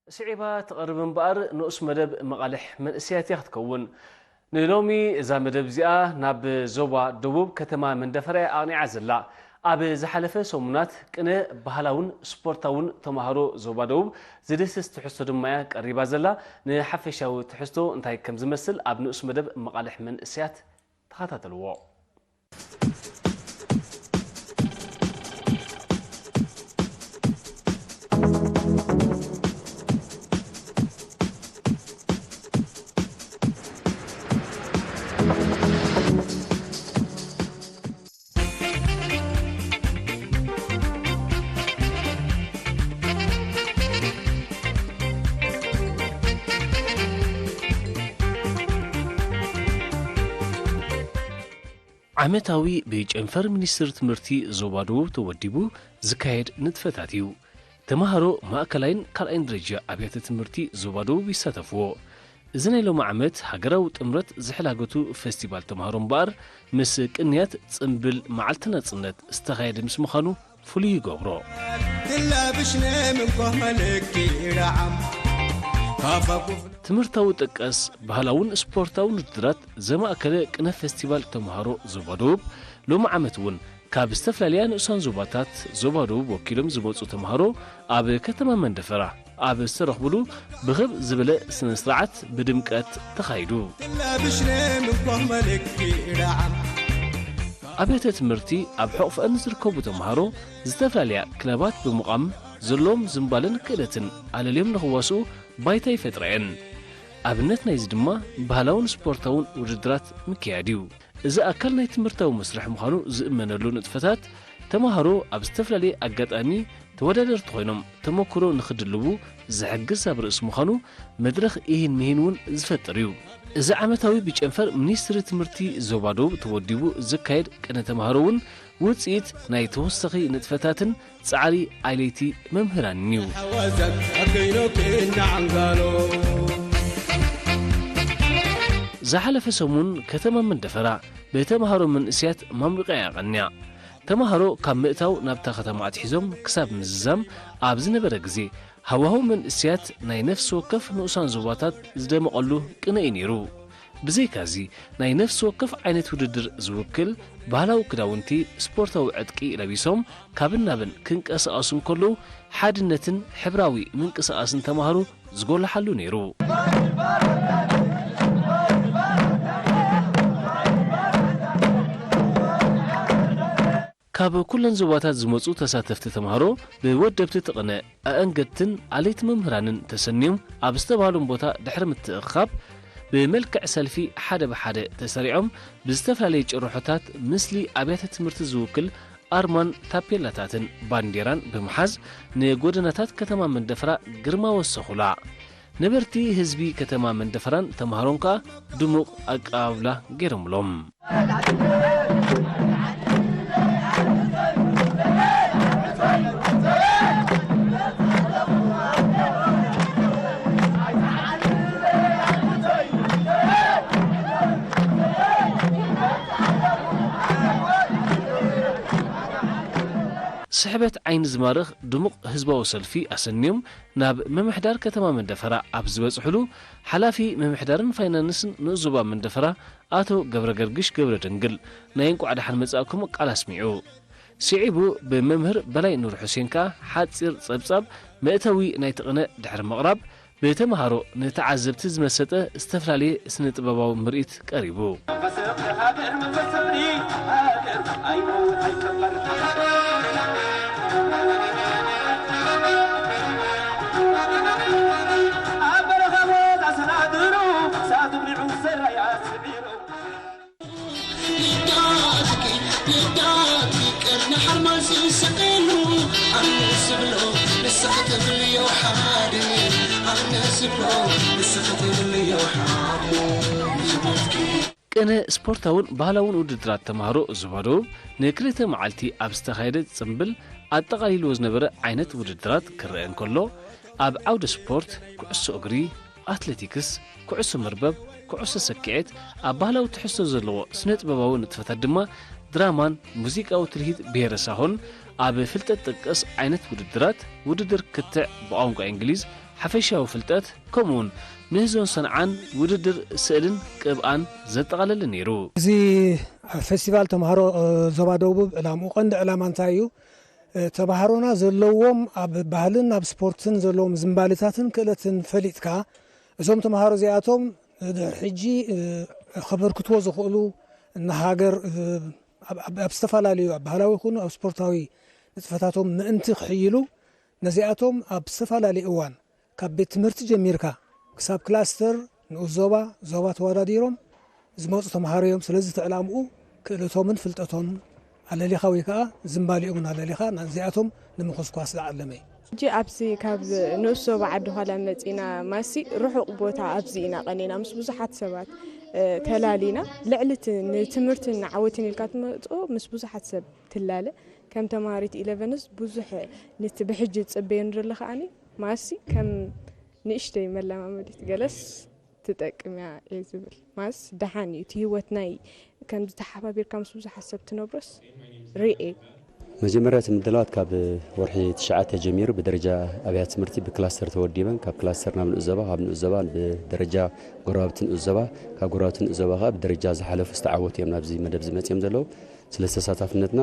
ስዒባ ትቐርብ እምበኣር ንኡስ መደብ መቓልሕ መንእሰያት እያ ክትከውን። ንሎሚ እዛ መደብ እዚኣ ናብ ዞባ ደቡብ ከተማ መንደፈራ እያ ኣቕኒዓ ዘላ። ኣብ ዝሓለፈ ሰሙናት ቅነ ባህላውን ስፖርታውን ተማሃሮ ዞባ ደቡብ ዝድህስስ ትሕዝቶ ድማ እያ ቀሪባ ዘላ። ንሓፈሻዊ ትሕዝቶ እንታይ ከም ዝመስል ኣብ ንኡስ መደብ መቓልሕ መንእሰያት ተኸታተልዎ። ዓመታዊ ብጨንፈር ሚኒስትሪ ትምህርቲ ዞባ ደቡብ ተወዲቡ ዝካየድ ንጥፈታት እዩ። ተማሃሮ ማእከላይን ካልኣይን ደረጃ ኣብያተ ትምህርቲ ዞባ ደቡብ ይሳተፍዎ። እዚ ናይ ሎሚ ዓመት ሃገራዊ ጥምረት ዝሕላገቱ ፈስቲቫል ተማሃሮ እምበኣር፣ ምስ ቅንያት ጽምብል መዓልቲ ናጽነት ዝተኻየደ ምስ ምዃኑ ፍሉይ ይገብሮ። ትላብሽነ ምንኮ መልክ ይረዓም ካፋ ኩፍሎ ትምህርታዊ ጥቀስ፣ ባህላውን ስፖርታውን ውድድራት ዘማእከለ ቅነ ፈስቲቫል ተምሃሮ ዞባ ደቡብ ሎሚ ዓመት እውን ካብ ዝተፈላለያ ንኡሳን ዞባታት ዞባ ደቡብ ወኪሎም ዝመጹ ተምሃሮ ኣብ ከተማ መንደፈራ ኣብ ዝተረኽብሉ ብኽብ ዝበለ ስነ ስርዓት ብድምቀት ተኻይዱ። ትላብሽነ ምንኮ መልክ ይረዓም ኣብያተ ትምህርቲ ኣብ ሕቑፈን ዝርከቡ ተምሃሮ ዝተፈላለያ ክለባት ብምቋም ዘለዎም ዝንባለን ክእለትን ኣለልዮም ንኽዋስኡ ባይታ ይፈጥራ እየን። ኣብነት ናይዚ ድማ ባህላውን ስፖርታውን ውድድራት ምክያድ እዩ። እዚ ኣካል ናይ ትምህርታዊ መስርሕ ምዃኑ ዝእመነሉ ንጥፈታት ተምሃሮ ኣብ ዝተፈላለየ ኣጋጣሚ ተወዳደርቲ ኮይኖም ተመክሮ ንኽድልቡ ዝሕግዝ ኣብ ርእሲ ምዃኑ መድረኽ ኢሂን ምሂን እውን ዝፈጥር እዩ። እዚ ዓመታዊ ብጨንፈር ሚኒስትሪ ትምህርቲ ዞባ ደቡብ ተወዲቡ ዝካየድ ቅነ ተምሃሮ እውን ውጽኢት ናይ ተወሳኺ ንጥፈታትን ጻዕሪ ኣለይቲ መምህራንን እዩ። ሓዋዛት ኣገይኖ ክና ዓንጋሎ ዝሓለፈ ሰሙን ከተማ መንደፈራ ብተምሃሮ መንእስያት ማሙቂያ እያ ቀንያ። ተምሃሮ ካብ ምእታው ናብታ ከተማ ኣትሒዞም ክሳብ ምዝዛም ኣብ ዝነበረ ግዜ ሃዋህው መንእስያት ናይ ነፍሲ ወከፍ ንኡሳን ዞባታት ዝደመቐሉ ቅነ እዩ ነይሩ። ብዘይካዚ ናይ ነፍሲ ወከፍ ዓይነት ውድድር ዝውክል ባህላዊ ክዳውንቲ ስፖርታዊ ዕጥቂ ለቢሶም ካብን ናብን ክንቀሳቐሱ እንከለዉ ሓድነትን ሕብራዊ ምንቅስቓስን ተምሃሮ ዝጎልሓሉ ነይሩ። ካብ ኩለን ዞባታት ዝመጹ ተሳተፍቲ ተምሃሮ ብወደብቲ ትቕነ ኣእንገድትን ኣለይቲ መምህራንን ተሰንዮም ኣብ ዝተባህሎም ቦታ ድሕሪ ምትእኽኻብ ብመልክዕ ሰልፊ ሓደ ብሓደ ተሰሪዖም ብዝተፈላለየ ጭርሖታት ምስሊ ኣብያተ ትምህርቲ ዝውክል ኣርማን ታፔላታትን ባንዴራን ብምሓዝ ንጎደናታት ከተማ መንደፈራ ግርማ ወሰኹላ። ነበርቲ ህዝቢ ከተማ መንደፈራን ተምሃሮን ከኣ ድሙቕ ኣቀባብላ ገይሮምሎም። ስሕበት ዓይኒ ዝማርኽ ድሙቕ ህዝባዊ ሰልፊ ኣሰንዮም ናብ ምምሕዳር ከተማ መንደፈራ ኣብ ዝበጽሕሉ፣ ሓላፊ ምምሕዳርን ፋይናንስን ንኡስ ዞባ መንደፈራ ኣቶ ገብረገርግሽ ገብረደንግል ናይ እንቋዕ ደሓን መጻእኩም ቃል ኣስሚዑ። ስዒቡ ብመምህር በላይ ኑር ሑሴን ከኣ ሓጺር ጸብጻብ መእተዊ ናይቲ ቅነ ድሕሪ ምቕራብ፣ ብተምሃሮ ንተዓዘብቲ ዝመሰጠ ዝተፈላለየ ስነ-ጥበባዊ ምርኢት ቀሪቡ። ልዳትኪ ልዳትኪ ቅርኒ ሓርማዝ ዝስቀሉ ኣነ ዝብሎ ንስኺ ትብልዮ ሓደ ኣነ ዝብሎ ንስኺ ትብልዮ ሓደ። ቅነ ስፖርታውን ባህላውን ውድድራት ተምሃሮ ዞባ ደቡብ ንክልተ መዓልቲ ኣብ ዝተኻየደ ጽምብል ኣጠቓሊልዎ ዝነበረ ዓይነት ውድድራት ክረአ እንከሎ፣ ኣብ ዓውደ ስፖርት፣ ኩዕሶ እግሪ፣ ኣትሌቲክስ፣ ኩዕሶ መርበብ፣ ኩዕሶ ሰኪዔት፣ ኣብ ባህላዊ ትሕዝቶ ዘለዎ ስነ-ጥበባዊ ንጥፈታት ድማ ድራማን ሙዚቃዊ ትልሂት ብሄረ ሳሆን፣ ኣብ ፍልጠት ጠቀስ ዓይነት ውድድራት፣ ውድድር ክትዕ ብቋንቋ እንግሊዝ፣ ሓፈሻዊ ፍልጠት፣ ከምኡውን ምህዞን ሰንዓን ውድድር ስእልን ቅብኣን ዘጠቓለለ ነይሩ። እዚ ፌስቲቫል ተምሃሮ ዞባ ደቡብ ዕላምኡ፣ ቀንዲ ዕላማ እንታይ እዩ? ተምሃሮና ዘለዎም ኣብ ባህልን ኣብ ስፖርትን ዘለዎም ዝንባሌታትን ክእለትን ፈሊጥካ፣ እዞም ተምሃሮ እዚኣቶም ድሕሪ ሕጂ ከበርክትዎ ዝኽእሉ ንሃገር ኣብ ዝተፈላለዩ ኣብ ባህላዊ ይኹኑ ኣብ ስፖርታዊ ንጥፈታቶም ምእንቲ ክሕይሉ፣ ነዚኣቶም ኣብ ዝተፈላለየ እዋን ካብ ቤት ትምህርቲ ጀሚርካ ክሳብ ክላስተር፣ ንኡስ ዞባ፣ ዞባ ተወዳዲሮም ዝመፁ ተምሃሮ እዮም። ስለዚ እቲ ዕላምኡ ክእለቶምን ፍልጠቶምን ኣለሊኻ ወይ ከዓ ዝንባሊኦምን ኣለሊኻ ናዚኣቶም ንምኹስኳስ ዝዓለመ እዩ። ሕጂ ኣብዚ ካብ ንኡስ ዞባ ዓዲ ዃላ መፂና ማሲ ርሑቕ ቦታ ኣብዚ ኢና ቀኒና ምስ ብዙሓት ሰባት ተላሊና ልዕሊ እቲ ንትምህርትን ንዓወትን ኢልካ ትመፅኦ ምስ ብዙሓት ሰብ ትላለ ከም ተምሃሪት ኢለቨንስ ብዙሕ ንቲ ብሕጂ ዝፅበዮ ንደሎ ከዓኒ ማሲ ከም ንእሽተይ መለማመዲት ገለስ ትጠቅም እያ እየ ዝብል። ማስ ደሓን እዩ እቲ ህይወት ናይ ከምዚ ተሓባቢርካ ምስ ብዙሓት ሰብ ትነብሮስ ርኤ። መጀመርያ እቲ ምድላዋት ካብ ወርሒ ትሽዓተ ጀሚሩ ብደረጃ ኣብያተ ትምህርቲ ብክላስተር ተወዲበን ካብ ክላስተር ናብ ንኡስ ዞባ ካብ ንኡስ ዞባ ብደረጃ ጎረባብቲ ንኡስ ዞባ ካብ ጎረባብቲ ንኡስ ዞባ ከዓ ብደረጃ ዝሓለፉ ዝተዓወቱ እዮም ናብዚ መደብ ዝመፅኦም ዘለዉ። ስለ ተሳታፍነትና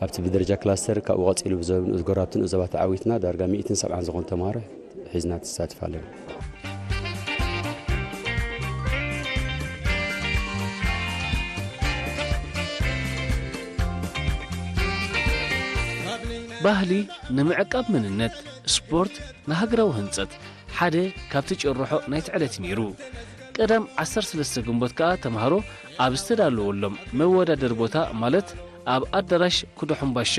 ኣብቲ ብደረጃ ክላስተር ካብኡ ቀፂሉ ብዘበ ንኡስ ጎረባብቲ ንኡስ ዞባ ተዓዊትና ዳርጋ ሚእትን ሰብዓን ዝኾኑ ተምሃሮ ሒዝና ተሳትፍ ኣለና። ባህሊ ንምዕቃብ መንነት፣ ስፖርት ንሃገራዊ ህንጸት ሓደ ካብቲ ጭርሖ ናይቲ ዕለት ነይሩ። ቀዳም ዓሰርተ ሰለስተ ግንቦት ከኣ ተምሃሮ ኣብ ዝተዳለወሎም መወዳደሪ ቦታ ማለት ኣብ ኣዳራሽ ኩዶ ሕምባሻ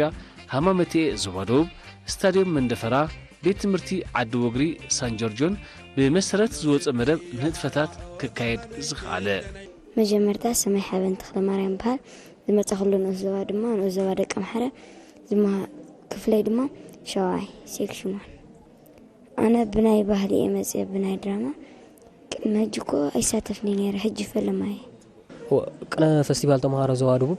ሃማመቴ ዞባ ደቡብ፣ ስታድዮም መንደፈራ፣ ቤት ትምህርቲ ዓዲ ወግሪ ሳን ጆርጆን ብመሰረት ዝወፀ መደብ ንጥፈታት ክካየድ ዝኸኣለ። መጀመርታ ስመይ ሓበን ተኽለማርያም ይበሃል። ዝመጻኹሉ ንኡስ ዞባ ድማ ንኡስ ዞባ ደቂ ኣምሓራ፣ ዝማ ክፍለይ ድማ ሸውዓይ ሴክሽን ዋን። ኣነ ብናይ ባህሊ እየ መጽየ ብናይ ድራማ። ቅድሚ ሕጂ እኮ ኣይሳተፍን እየ ነይረ፣ ሕጂ ፈለማ እየ። ቅነ ፈስቲቫል ተምሃሮ ዞባ ደቡብ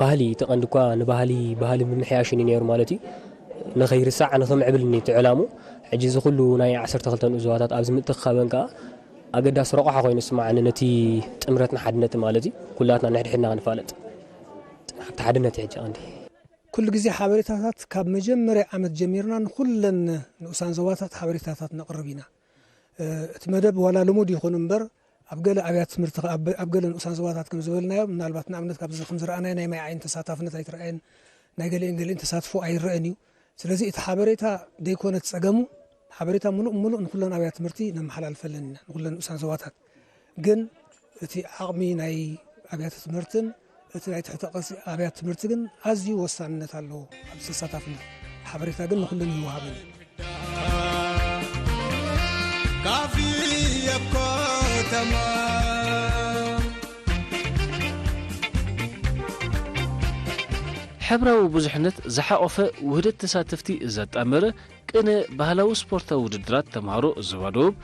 ባህሊ እቲ ቀንዲ እኳ ንባህሊ ባህሊ ምምሕያሽን እዩ ነይሩ ማለት እዩ። ንኸይርሳዕ ንኽምዕብልን እዩ እቲ ዕላሙ። ሕጂ እዚ ኩሉ ናይ ዓሰርተ ክልተ ንኡስ ዞባታት ኣብዚ ምትእኽኻበን ከኣ ኣገዳሲ ረቑሓ ኮይኑ ይስምዓኒ ነቲ ጥምረትን ሓድነትን ማለት እዩ። ኩላትና ንሕድሕድና ክንፋለጥ። ኣብቲ ሓድነት እዩ ሕጂ ቀንዲ። ኩሉ ግዜ ሓበሬታታት ካብ መጀመርያ ዓመት ጀሚርና ንኹለን ንኡሳን ዞባታት ሓበሬታታት ነቕርብ ኢና። እቲ መደብ ዋላ ልሙድ ይኹን እምበር ኣብ ገለ ኣብያተ ትምህርቲ ኣብ ገለ ንኡሳን ዞባታት ከም ዝበልናዮ ምናልባት ንኣብነት ካብዚ ከም ዝረኣናዮ ናይ ማይ ዓይኒ ተሳታፍነት ኣይትረኣየን ናይ ገሊአን ገሊአን ተሳትፎ ኣይረአን እዩ። ስለዚ እቲ ሓበሬታ ደይኮነ እቲ ጸገሙ ሓበሬታ ምሉእ ብምሉእ ንኹለን ኣብያተ ትምህርቲ ነመሓላልፈለን ኢና ንኹለን ንኡሳን ዞባታት። ግን እቲ ዓቕሚ ናይ ኣብያተ ትምህርትን እቲ ናይ ትሕተ ቅርጺ ኣብያተ ትምህርቲ ግን ኣዝዩ ወሳንነት ኣለዎ። ኣብዚ ተሳታፍነት ሓበሬታ ግን ንኹለን ይወሃበን እዩ። ካፊ ኣብ ከተማ ሕብራዊ ብዙሕነት ዝሓቖፈ ውህደት ተሳተፍቲ ዘጣመረ ቅነ ባህላዊ ስፖርታዊ ውድድራት ተምሃሮ ዞባ ደቡብ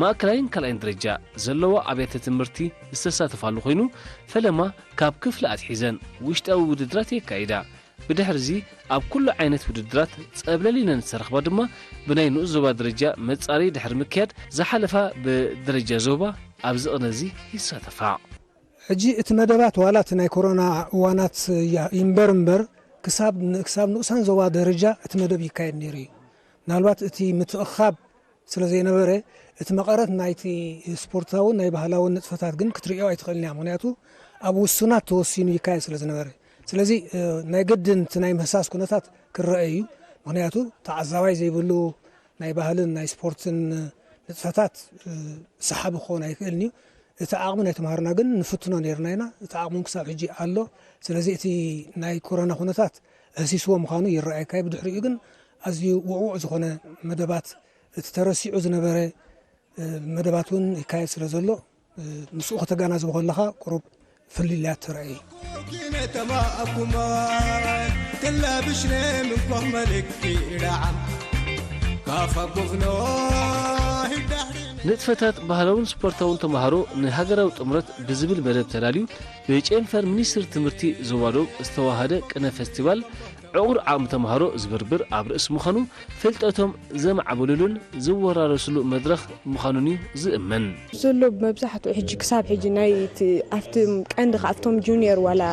ማእከላይን ካልኣይን ደረጃ ዘለዋ ኣብያተ ትምህርቲ ዝተሳተፋሉ ኮይኑ ፈለማ ካብ ክፍሊ ኣትሒዘን ውሽጣዊ ውድድራት የካይዳ። ብድሕርዚ ኣብ ኩሉ ዓይነት ውድድራት ጸብለል ኢለን ዝተረኽባ ድማ ብናይ ንኡስ ዞባ ደረጃ መጻረዪ ድሕሪ ምክያድ ዝሓለፋ ብደረጃ ዞባ ኣብዚ ቅነ እዚ ይሳተፋ። ሕጂ እቲ መደባት ዋላ እቲ ናይ ኮሮና እዋናት ይንበር እምበር ክሳብ ንኡሳን ዞባ ደረጃ እቲ መደብ ይካየድ ነይሩ እዩ። ምናልባት እቲ ምትእኻብ ስለ ዘይነበረ እቲ መቐረት ናይቲ ስፖርታውን ናይ ባህላውን ንጥፈታት ግን ክትርእዮ ኣይትኽእልን እያ። ምኽንያቱ ኣብ ውሱናት ተወሲኑ ይካየድ ስለ ዝነበረ። ስለዚ ናይ ግድን እቲ ናይ ምህሳስ ኩነታት ክረአ እዩ። ምኽንያቱ ተዓዛባይ ዘይብሉ ናይ ባህልን ናይ ስፖርትን ንጥፈታት ሰሓቢ ክኸውን ኣይክእልን እዩ። እቲ ዓቕሚ ናይ ተምሃሮና ግን ንፍትኖ ነይርና ኢና። እቲ ዓቕሚ እውን ክሳብ ሕጂ ኣሎ። ስለዚ እቲ ናይ ኮሮና ኩነታት ህሲስዎ ምዃኑ ይረኣየካ እዩ። ብድሕሪኡ ግን ኣዝዩ ውዕዉዕ ዝኾነ መደባት እቲ ተረሲዑ ዝነበረ መደባት እውን ይካየድ ስለ ዘሎ ምስኡ ከተጋናዝቦ ከለኻ ቁሩብ ፍልልያት ተራእየ። ንጥፈታት ባህላውን ስፖርታውን ተምሃሮ ንሃገራዊ ጥምረት ብዝብል መደብ ተዳልዩ ብጨንፈር ሚኒስትሪ ትምህርቲ ዞባ ደቡብ ዝተዋሃደ ቅነ ፈስቲቫል ዕቑር ዓቕሚ ተምሃሮ ዝብርብር ኣብ ርእሲ ምዃኑ፣ ፍልጠቶም ዘማዕብሉሉን ዝወራረስሉ መድረኽ ምዃኑን እዩ ዝእመን። ዘሎ መብዛሕትኡ ሕጂ ክሳብ ሕጂ ናይ እቲ ኣብቲ ቀንዲ ካብቶም ጁኒየር ዋላ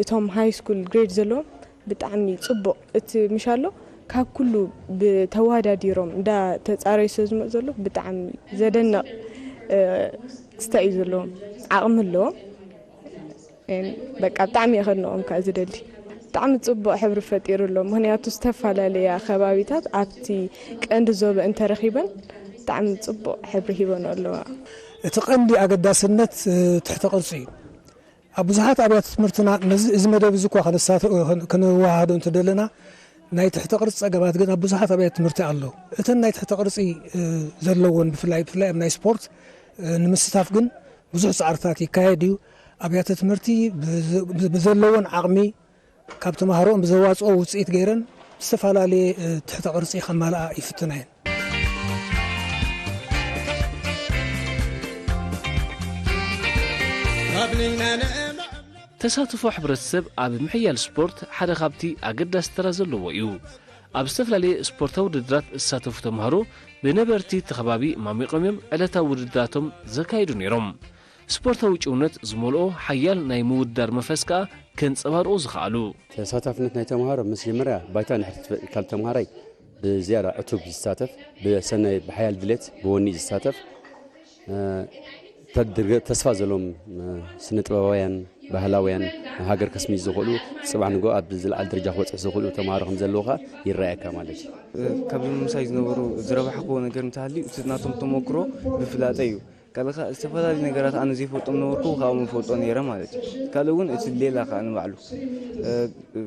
እቶም ሃይ ስኩል ግሬድ ዘለዎም ብጣዕሚ ጽቡቕ እቲ ምሻሎ ካብ ኩሉ ብተዋዳዲሮም እንዳ ተጻረዩ ስለ ዝመጽ ዘሎ ብጣዕሚ ዘደንቕ ክስታይ እዩ ዘለዎም ዓቕሚ ኣለዎም በቃ ብጣዕሚ የኸድንቖም ከዓ ዝደሊ ብጣዕሚ ጽቡቕ ሕብሪ ፈጢሩ ኣሎ ምክንያቱ ዝተፈላለያ ከባቢታት ኣብቲ ቀንዲ ዞበ እንተረኺበን ብጣዕሚ ጽቡቕ ሕብሪ ሂበን ኣለዋ እቲ ቀንዲ ኣገዳስነት ትሕተ ቅርጺ እዩ ኣብ ብዙሓት ኣብያተ ትምህርትና ነዚ እዚ መደብ እዚ እኳ ክንሳተ ክንወሃዶ እንተደለና ናይ ትሕተ ቅርጺ ጸገማት ግን ኣብ ብዙሓት ኣብያተ ትምህርቲ ኣሎ። እተን ናይ ትሕተ ቅርጺ ዘለዎን ብፍላይ ብፍላይ ኣብ ናይ ስፖርት ንምስታፍ ግን ብዙሕ ጻዕርታት ይካየድ እዩ። ኣብያተ ትምህርቲ ብዘለዎን ዓቕሚ ካብ ተማሃሮኦም ብዘዋጽኦ ውጽኢት ገይረን ዝተፈላለየ ትሕተ ቅርጺ ከማልኣ ይፍትና እየን። ተሳትፎ ሕብረተሰብ ኣብ ምሕያል ስፖርት ሓደ ካብቲ ኣገዳሲ ተራ ዘለዎ እዩ። ኣብ ዝተፈላለየ ስፖርታዊ ውድድራት ዝሳተፉ ተምሃሮ ብነበርቲ እቲ ከባቢ ማሚቖም እዮም ዕለታዊ ውድድራቶም ዘካይዱ ነይሮም። ስፖርታዊ ጭውነት ዝመልኦ ሓያል ናይ ምውድዳር መንፈስ ከኣ ከንጸባርቑ ዝኸኣሉ። ተሳታፍነት ናይ ተምሃሮ ምስ ጀመረ ባይታ ንሕርት ካብ ተምሃራይ ብዝያዳ ዕቱብ ዝሳተፍ ብሰናይ ብሓያል ድሌት ብወኒ ዝሳተፍ ተስፋ ዘሎም ስነ ጥበባውያን ባህላውያን ሃገር ከስሚ ዝኽእሉ ጽባሕ ንጎ ኣብ ዝለዓል ደረጃ ክበጽሑ ዝኽእሉ ተምሃሮ ከም ዘለዉ ከኣ ይረኣየካ ማለት እዩ። ካብዞም ምሳይ ዝነበሩ ዝረባሕክዎ ነገር እንተሃልዩ እቲ ናቶም ተመክሮ ብፍላጠ እዩ። ካልእ ከዓ ዝተፈላለዩ ነገራት ኣነ ዘይፈልጦም ነበርኩ ካብኦም ፈልጦ ነይረ ማለት እዩ። ካልእ እውን እቲ ሌላ ከዓ ንባዕሉ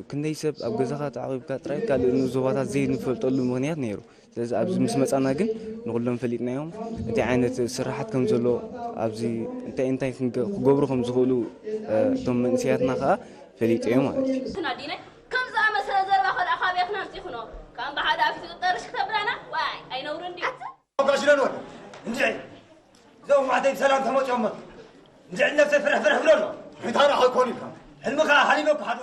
ክንደይ ሰብ ኣብ ገዛኻ ተዓቂብካ ጥራይ ካልእ ዞባታት ዘይንፈልጠሉ ምኽንያት ነይሩ። ስለዚ ኣብዚ ምስ መጻና ግን ንኹሎም ፈሊጥናዮም። እንታይ ዓይነት ስራሓት ከም ዘሎ ኣብዚ እንታይ እንታይ ክገብሩ ከም ዝኽእሉ እቶም መንእሰያትና ከዓ ፈሊጠዮም ማለት እዩ። ኣዲናይ ከም ዝኣመሰለ ዘረባ ከልኣ ካበይ ክና ኣምፂኹኖ ከም ብሓደ ኣፊቱ ጠርሽ ክተብላና ዋይ ኣይነውርን ድዩ? ጋሽ ለንወል እንድዒ እዞም ማዕተይ ብሰላም ተመፅኦም እንድዒ ነብሰይ ፍርሕ ፍርሕ ብሎ ኣሎ። ሪታራ ከይኮኑ ኢልካ ሕልምኻ ሃሊመ ብሓዶ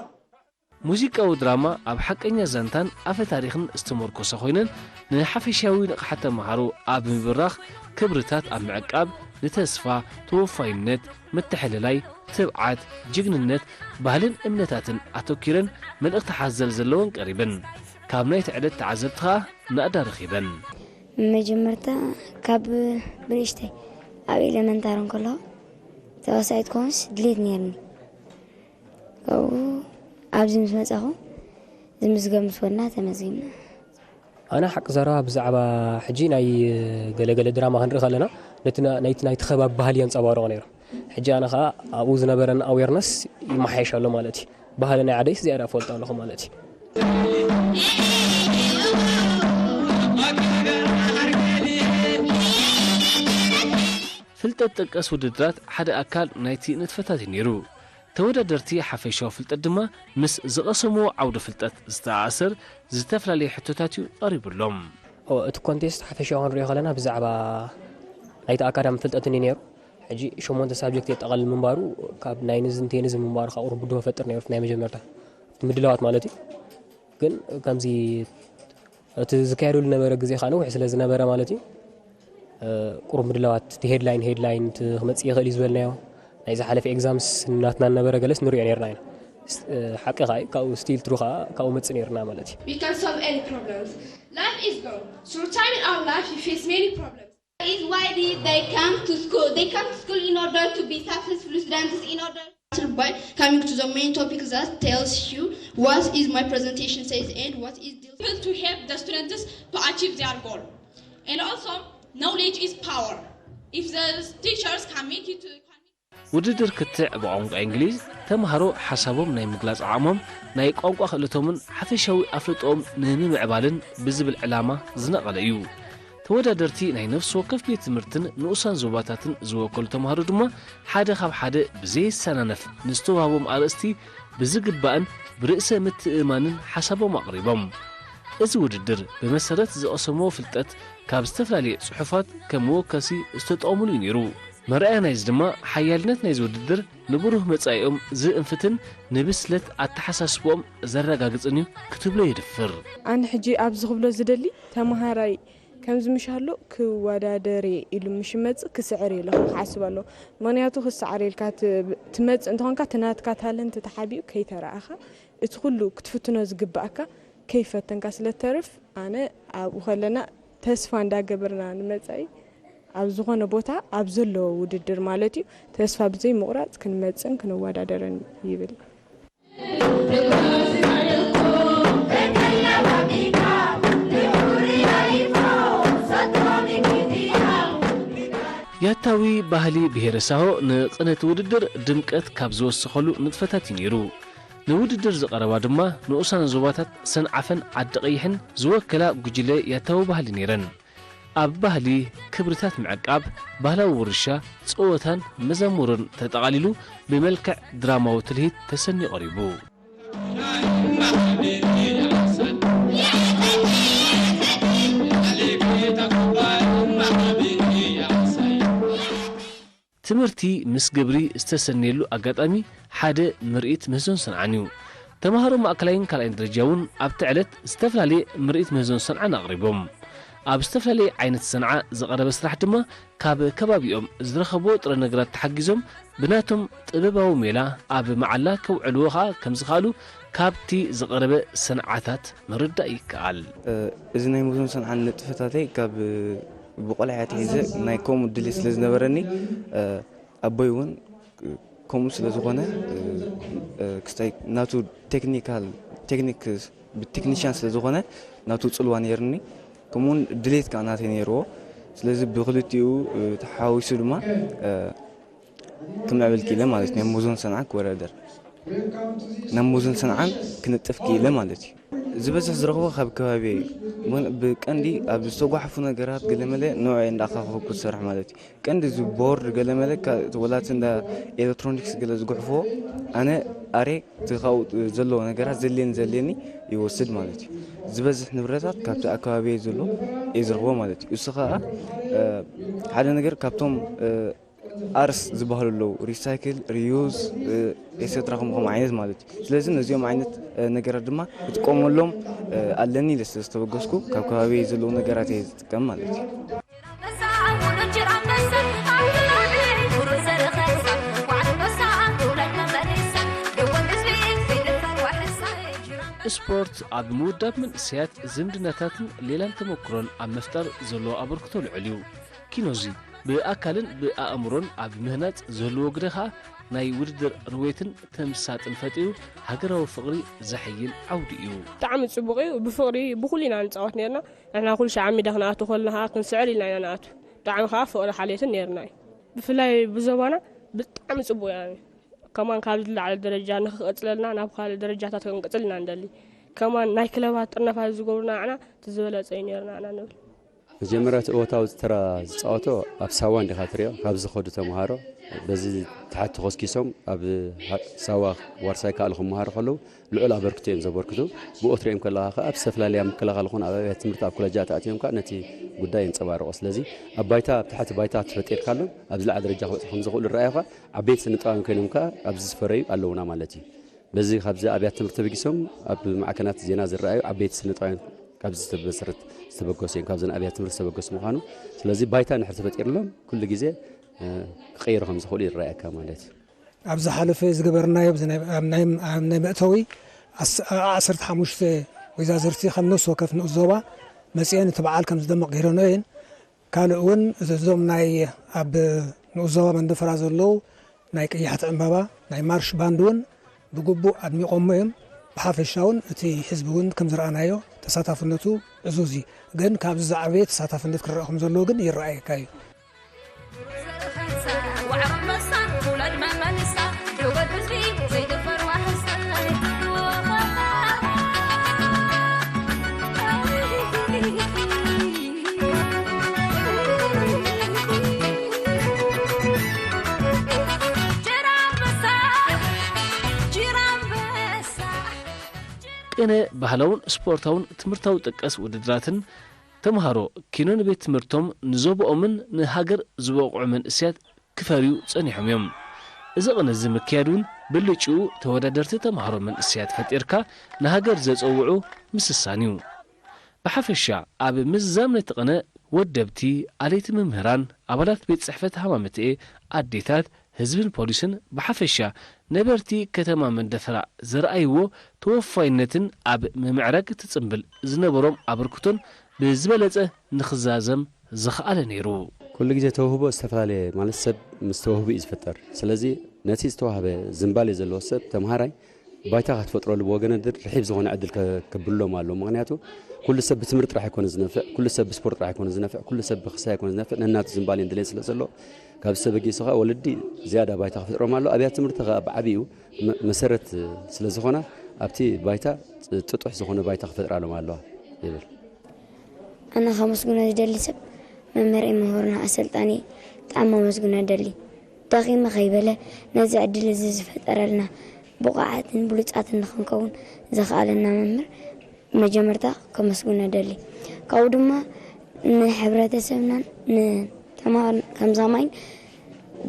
ሙዚቃዊ ድራማ ኣብ ሓቀኛ ዛንታን ኣፈ ታሪኽን ዝተመርኮሰ ኮይነን ንሓፈሻዊ ንቕሓት ተምሃሮ ኣብ ምብራኽ፣ ክብርታት ኣብ ምዕቃብ፣ ንተስፋ፣ ተወፋይነት፣ ምትሕልላይ፣ ትብዓት፣ ጅግንነት፣ ባህልን እምነታትን ኣተኲረን መልእኽቲ ሓዘል ዘለወን ቀሪበን ካብ ናይቲ ዕለት ተዓዘብቲ ኸኣ ናእዳ ረኺበን። መጀመርታ ካብ ብንእሽተይ ኣብ ኤለመንታሪ እንከለኹ ተዋሳኢት ክኾንስ ድሌት ነይርኒ። ካብኡ ኣብዚ ምስ መጻኹ ዝምዝገብ ምስ ወና ተመዝጊብና። ኣነ ሓቂ ዘረባ ብዛዕባ ሕጂ ናይ ገለገለ ድራማ ክንርኢ ከለና ነቲ ናይቲ ናይቲ ከባቢ ባህሊ የንጸባርቖ ነይሩ። ሕጂ ኣነ ኸኣ ኣብኡ ዝነበረኒ ኣዌርነስ ይመሓየሽ ኣሎ ማለት እዩ። ባህሊ ናይ ዓደይስ ዝያዳ እፈልጦ ኣለኹ ማለት እዩ። ፍልጠት ጠቀስ ውድድራት ሓደ ኣካል ናይቲ ንጥፈታት እዩ ነይሩ። ተወዳደርቲ ሓፈሻዊ ፍልጠት ድማ ምስ ዝቐሰምዎ ዓውደ ፍልጠት ዝተኣሳሰር ዝተፈላለየ ሕቶታት እዩ ቀሪቡሎም። እቲ ኮንቴስት ሓፈሻዊ ክንሪኦ ከለና ብዛዕባ ናይቲ ኣካዳሚ ፍልጠትን እዩ ነይሩ። ሕጂ ሸሞንተ ሳብጀክት የጠቓልል ምንባሩ ካብ ናይንዝን ቴንዝን ምንባሩ ካብ ቁሩብ ብድሆ ፈጥር ነይሩ ናይ መጀመርታ እቲ ምድላዋት ማለት እዩ። ግን ከምዚ እቲ ዝካየደሉ ነበረ ግዜ ከዓ ነዊሕ ስለ ዝነበረ ማለት እዩ ቁሩብ ምድላዋት እቲ ሄድላይን ሄድላይን እቲ ክመፅእ ይኽእል እዩ ዝበልናዮ ናይ ዝሓለፈ ኤግዛምስ ናትና ነበረ ገለስ ንሪኦ ነርና ኢና ሓቂ ከዓ ካብኡ ስቲል ትሩ ከዓ ካብኡ መፅእ ነርና ማለት እዩ We can solve any problems. Life is long. Through time in our life, we face many problems. Is why they, they come to school. They come to school in order to be successful students, in order by coming to the main topic that tells you what is my presentation says and what is the to help the students to achieve their goal. And also, knowledge is power. If the teachers can make it to ውድድር ክትዕ ብቋንቋ እንግሊዝ ተምሃሮ ሓሳቦም ናይ ምግላፅ ዓቕሞም፣ ናይ ቋንቋ ክእለቶምን ሓፈሻዊ ኣፍልጦኦም ንምምዕባልን ብዝብል ዕላማ ዝነቐለ እዩ። ተወዳደርቲ ናይ ነፍሲ ወከፍ ቤት ትምህርትን ንኡሳን ዞባታትን ዝወከሉ ተምሃሮ ድማ ሓደ ካብ ሓደ ብዘየሰናነፍ ንዝተዋህቦም ኣርእስቲ ብዝግባእን ብርእሰ ምትእምማንን ሓሳቦም ኣቕሪቦም። እዚ ውድድር ብመሰረት ዝቐሰምዎ ፍልጠት ካብ ዝተፈላለየ ጽሑፋት ከም መወከሲ ዝተጠቐሙሉ እዩ ነይሩ። መርኣያ ናይዚ ድማ ሓያልነት ናይዚ ውድድር ንብሩህ መጻኢኦም ዝእንፍትን ንብስለት ኣተሓሳስብኦም ዘረጋግጽን እዩ ክትብሎ የድፍር። ኣነ ሕጂ ኣብዚ ክብሎ ዝደሊ ተመሃራይ ከምዚ ምሽ ኣሎ ክወዳደር እየ ኢሉ ምሽ ይመጽእ ክስዕር እየ ኢለ ክሓስብ ኣለዎ። ምኽንያቱ ክስዓር ኢልካ ት-፣ ትመጽእ እንተኾንካ እቲ ናትካ ታለንት ተሓቢኡ ከይተረኣኻ እቲ ኩሉ ክትፍትኖ ዝግብኣካ ከይፈተንካ ስለ ትተርፍ ኣነ ኣብኡ ከለና ተስፋ እንዳገበርና ንመጻኢ ኣብ ዝኾነ ቦታ ኣብ ዘለዎ ውድድር ማለት እዩ ተስፋ ብዘይ ምቑራጽ ክንመጽእን ክንወዳደርን ይብል። ያታዊ ባህሊ ብሄረ ሳሆ ንቕነቲ ውድድር ድምቀት ካብ ዝወሰኸሉ ንጥፈታት እዩ ነይሩ። ንውድድር ዝቐረባ ድማ ንኡሳን ዞባታት ሰንዓፈን ዓዲ ቀይሕን ዝወከላ ጉጅለ ያታዊ ባህሊ ነይረን። ኣብ ባህሊ፣ ክብርታት ምዕቃብ፣ ባህላዊ ውርሻ፣ ጸወታን መዛሙርን ተጠቓሊሉ ብመልክዕ ድራማዊ ትልሂት ተሰንዩ ቀሪቡ። ትምህርቲ ምስ ግብሪ ዝተሰነየሉ ኣጋጣሚ ሓደ ምርኢት ምህዞን ሰንዓን እዩ። ተምሃሮ ማእከላይን ካልኣይን ደረጃ እውን ኣብቲ ዕለት ዝተፈላለየ ምርኢት ምህዞን ሰንዓን ኣቕሪቦም። ኣብ ዝተፈላለየ ዓይነት ሰንዓ ዝቐረበ ስራሕ ድማ ካብ ከባቢኦም ዝረኸብዎ ጥረ ነገራት ተሓጊዞም ብናቶም ጥበባዊ ሜላ ኣብ መዓላ ከውዕልዎ ኸኣ ከም ዝኸኣሉ ካብቲ ዝቐረበ ሰንዓታት ምርዳእ ይከኣል። እ፣ እዚ ናይ ምህዞን ሰንዓን ንጥፈታተይ ካብ ብቆልዓ ኣትሒዘ ናይ ከምኡ ድሌት ስለ ዝነበረኒ፣ እ፣ ኣቦይ እውን ከምኡ ስለ ዝኾነ፣ እ፣ እ፣ ክስታይ ናቱ ቴክኒካል፣ ቴክኒክ ብቴክኒሽያን ስለ ዝኾነ ናቱ ጽልዋ ነይርኒ። ከምኡውን ድሌት ከኣ ናተይ ነይርዎ። ስለዚ ብክልቲኡ፣ እ፣ ተሓዋዊሱ ድማ፣ እ፣ ክምዕብል ክኢለ ማለት እዩ። ናይ ምህዞን ሰንዓን ክወዳደር፣ ናብ ምህዞን ሰንዓን ክንጥፍ ክኢለ ማለት እዩ። ዝበዝሕ ዝረኽቦ ካብ ከባቢ እዩ። ብን-፣ ብቀንዲ ኣብ ዝተጓሕፉ ነገራት ገለመለ ንዑ እንዳኣኻኸብኩ ዝሰርሕ ማለት እዩ። ቀንዲ እዚ ቦርድ ገለመለ ካ-፣ ወላ እቲ እንዳ ኤሌክትሮኒክስ ገለ ዝጉሕፍዎ፣ ኣነ ኣሬ እቲ ካብኡ ዘለዎ ነገራት ዘድልየኒ ዘድልየኒ ይወስድ ማለት እዩ። ዝበዝሕ ንብረታት ካብቲ ኣከባቢየ ዘሎ እየ ዝረኽቦ ማለት እዩ። እሱ ኸኣ፣ እ፣ ሓደ ነገር ካብቶም፣ እ፣ ኣርስ ዝበሃሉ ኣለዉ፣ ሪሳይክል፣ ሪዩዝ፣ እ፣ ኤትሴትራ ከምኡ ከምኡ ዓይነት ማለት እዩ። ስለዚ ነዚኦም ዓይነት፣ እ፣ ነገራት ድማ ክጥቀመሎም፣ እ፣ ኣለኒ ኢለ ስለ ዝተበገስኩ ካብ ከባቢየ ዘለዉ ነገራት እየ ዝጥቀም ማለት እዩ። ስፖርት ኣብ ምውዳብ መንእሰያት ዝምድናታትን ሌላን ተመክሮን ኣብ ምፍጣር ዘለዎ ኣበርክቶ ልዑል እዩ። ኪኖዚ ብኣካልን ብኣእምሮን ኣብ ምህናጽ ዝህልዎ ግደ ኸኣ ናይ ውድድር ርዌትን ተምሳጥን ፈጢሩ ሃገራዊ ፍቕሪ ዘሐይል ዓውዲ እዩ። ብጣዕሚ ጽቡቕ እዩ። ብፍቕሪ ብኹሉ ኢና ንጻወት ነርና። ንሕና ኩሉ ሻዕ ሜዳ ክንኣቱ ከለና ኸኣ ክንስዕር ኢልና ኢና ንኣቱ። ብጣዕሚ ኸኣ ፍቕሪ ሓልዮትን ነርና እዩ። ብፍላይ ብዞባና ብጣዕሚ ጽቡቕ ኢና። ከማን ካብ ዝለዓለ ደረጃ ንኽቐጽለልና ናብ ካልእ ደረጃታት ክንቅጽል ኢና ንደሊ። ከማን ናይ ክለባት ጥርነፋ ዝገብሩና ንዓና እቲ ዝበለጸ እዩ ነርና ኢና ንብል። መጀመርያ እቲ እወታዊ ተራ ዝጻወቶ ኣብ ሳዋ እንዲኻ ትሪኦ፣ ካብ ዝኸዱ ተምሃሮ በዚ ታሕቲ ተኾስኪሶም ኣብ ሃ-፣ ሳዋ ዋርሳይ ካልእ ክመሃሩ ከለዉ ልዑል ኣበርክቶ እዮም ዘበርክቱ። ብኡ ትሪኦም ከለኻ ከኣ ኣብ ዝተፈላለያ ምክልኻል ኾነ ኣብ ኣብያተ ትምህርቲ ኣብ ኮለጃት ኣትዮም ከኣ ነቲ ጉዳይ የንጸባርቖ። ስለዚ ኣብ ባይታ፣ ኣብ ታሕቲ ባይታ ተፈጢርካሎም ኣብ ዝለዓለ ደረጃ ክበጽሑ ከም ዝኽእሉ ይረኣዩ ከኣ ዓበይቲ ስነጥበባውያን ኮይኖም ከኣ ኣብዚ ዝፈረዩ ኣለዉና ማለት እዩ። በዚ ካብዚ ኣብያተ ትምህርቲ ተበጊሶም ኣብ ማዕከናት ዜና ዝረኣዩ ዓበይቲ ስነጥበባውያን ካብዚ ዝተበሰረት ዝተበገሱ እዮም፣ ካብዘን ኣብያተ ትምህርቲ ዝተበገሱ ምዃኑ። ስለዚ ባይታ እንድሕር ተፈጢርሎም ኩሉ ግዜ፣ እ፣ ክቕይሩ ከም ዝኽእሉ ይረኣየካ ማለት እዩ። ኣብ ዝሓለፈ ዝገበርናዮ፣ ኣብዚ ናይ፣ ኣብ ናይ፣ ኣብ ናይ መእተዊ ኣስ-፣ ዓሰርተ ሓሙሽተ ወይዛዝርቲ ከም ነፍሲ ወከፍ ንኡስ ዞባ መጺኤን እቲ በዓል ከም ዝደምቕ ገይረንኦ እየን። ካልእ እውን እዞም ናይ ኣብ ንኡስ ዞባ መንደፈራ ዘለዉ ናይ ቀያሕቲ ዕምባባ ናይ ማርሽ ባንድ እውን ብግቡእ ኣድሚቖሞ እዮም። ብሓፈሻ እውን እቲ ህዝቢ እውን ከም ዝረኣናዮ ተሳታፍነቱ ዕዙዝ እዩ። ግን ካብዚ ዝዓበየ ተሳታፍነት ክረአ ከም ዘለዎ ግን ይረኣየካ እዩ። ቅነ ባህላውን ስፖርታውን ትምህርታዊ ጠቀስ ውድድራትን ተምሃሮ ኪኖ ንቤት ትምህርቶም ንዞብኦምን ንሃገር ዝበቕዑ መንእሰያት ክፈርዩ ጸኒሖም እዮም። እዚ ቅነ እዚ ምክያድ እውን ብልጭኡ ተወዳደርቲ ተምሃሮ መንእሰያት ፈጢርካ ንሃገር ዘጸውዑ ምስሳን እዩ። ብሓፈሻ ኣብ ምዝዛም ነቲ ቅነ ወደብቲ፣ ኣለይቲ መምህራን፣ ኣባላት ቤት ጽሕፈት ሃማመተኤ፣ ኣዴታት፣ ህዝብን ፖሊስን ብሓፈሻ ነበርቲ ከተማ መንደፈራ ዘርኣይዎ ተወፋይነትን ኣብ ምምዕራግ እቲ ጽምብል ዝነበሮም ኣበርክቶን ብዝበለጸ ንኽዛዘም ዝኸኣለ ነይሩ። ኩሉ ግዜ ተውህቦ ዝተፈላለየ ማለት ሰብ ምስ ተውህቦ እዩ ዝፍጠር። ስለዚ ነቲ ዝተዋህበ ዝንባሌ ዘለዎ ሰብ ተምሃራይ ባይታ ክትፈጥረሉ ብወገነ ድር ርሒብ ዝኾነ ዕድል ከ-፣ ከብሎም ኣሎ። ምኽንያቱ ኩሉ ሰብ ብትምህርቲ ጥራሕ ኣይኮነ ዝነፍዕ፣ ኩሉ ሰብ ብስፖርት ጥራሕ ኣይኮነ ዝነፍዕ፣ ኩሉ ሰብ ብክሳይ ኣይኮነ ዝነፍዕ፣ ነናቱ ዝንባሌን ድሌት ስለ ዘሎ ካብ ሰብ በጊሱ ኸዓ ወለዲ ዝያዳ ባይታ ክፈጥሮም ኣሎ። ኣብያት ትምህርቲ ኸዓ ብዓቢኡ መ-፣ መሰረት ስለ ዝኾና ኣብቲ ባይታ ጥ-፣ ጥጡሕ ዝኾነ ባይታ ክፈጥራሎም ኣለዋ ይብል። ኣነ ከመስግኖ ዝደሊ ሰብ መምህረይ፣ መምህርና፣ ኣሰልጣኒ ብጣዕሚ ከመስግኖ ደሊ። ደኺመ ከይበለ ነዚ ዕድል እዚ ዝፈጠረልና ብቑዓትን ብሉጻትን ንኽንከውን ዘኽኣለና መምህር መጀመርታ ከመስግኖ ደሊ። ካብኡ ድማ ንሕብረተሰብናን ንተምሃር ከምዛማይን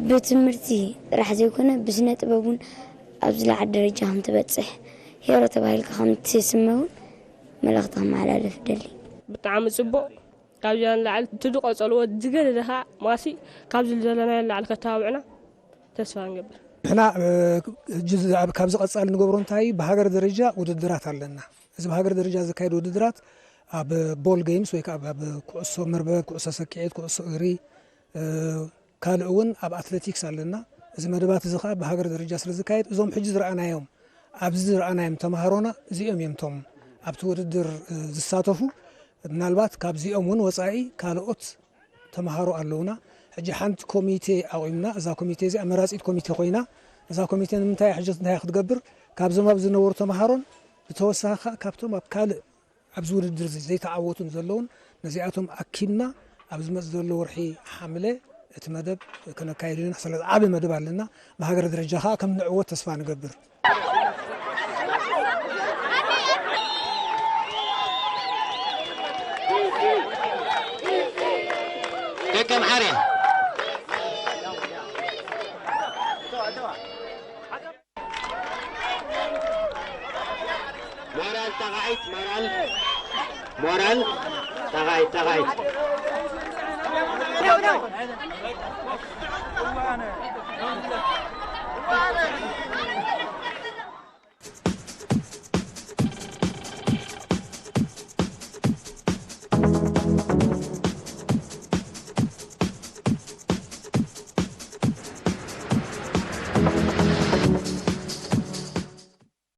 ብትምህርቲ ጥራሕ ዘይኮነ ብስነ ጥበብ እውን ኣብ ዝለዓለ ደረጃ ከም ትበጽሕ፣ ሄሮ ተባሂልካ ከም ትስመ እውን መልእኽቲ ከመሓላልፍ ደሊ። ብጣዕሚ ጽቡቕ። ካብዚኣ ንላዕሊ እቲ ዝቐጸልዎ ዝገደደ ኸዓ ማሲ ካብዚ ዘለናዮ ንላዕሊ ከተባብዕና ተስፋ ንገብር። ንሕና፣ እ፣ ሕጂ ዝ-፣ ኣብ፣ ካብዚ ቀጻሊ ንገብሮ እንታይ ብሃገር ደረጃ ውድድራት ኣለና። እዚ ብሃገር ደረጃ ዝካየድ ውድድራት ኣብ ቦል ጌምስ ወይ ከዓ ኣብ፣ ኣብ ኩዕሶ መርበብ፣ ኩዕሶ ሰኪዔት፣ ኩዕሶ እግሪ፣ እ፣ ካልእ እውን ኣብ ኣትሌቲክስ ኣለና። እዚ መደባት እዚ ከዓ ብሃገር ደረጃ ስለ ዝካየድ እዞም ሕጂ ዝረኣናዮም፣ ኣብዚ ዝረኣናዮም ተምሃሮና እዚኦም እዮም እቶም ኣብቲ ውድድር፣ እ፣ ዝሳተፉ። ምናልባት ካብዚኦም እውን ወጻኢ ካልኦት ተምሃሮ ኣለውና። ሕጂ ሓንቲ ኮሚቴ ኣቑምና። እዛ ኮሚቴ እዚኣ መራጺት ኮሚቴ ኮይና፣ እዛ ኮሚቴ ንምንታይ ሕጂ እንታይ ክትገብር፣ ካብዞም ኣብ ዝነበሩ ተምሃሮን ብተወሳኺ ከዓ ካብቶም ኣብ ካልእ ኣብዚ ውድድር እዚ ዘይተዓወቱን ዘለውን ነዚኣቶም ኣኪብና ኣብ ዝመጽእ ዘሎ ወርሒ ሓምለ እቲ መደብ ከነካይድ ኢና። ስለዚ ዓቢ መደብ ኣለና። ብሃገር ደረጃ ከዓ ከም ንዕወት ተስፋ ንገብር። ደቂ ኣምሓርያ። ሞራል ተጋዒት፣ ሞራል፣ ሞራል ተጋዒት፣ ተጋዒት።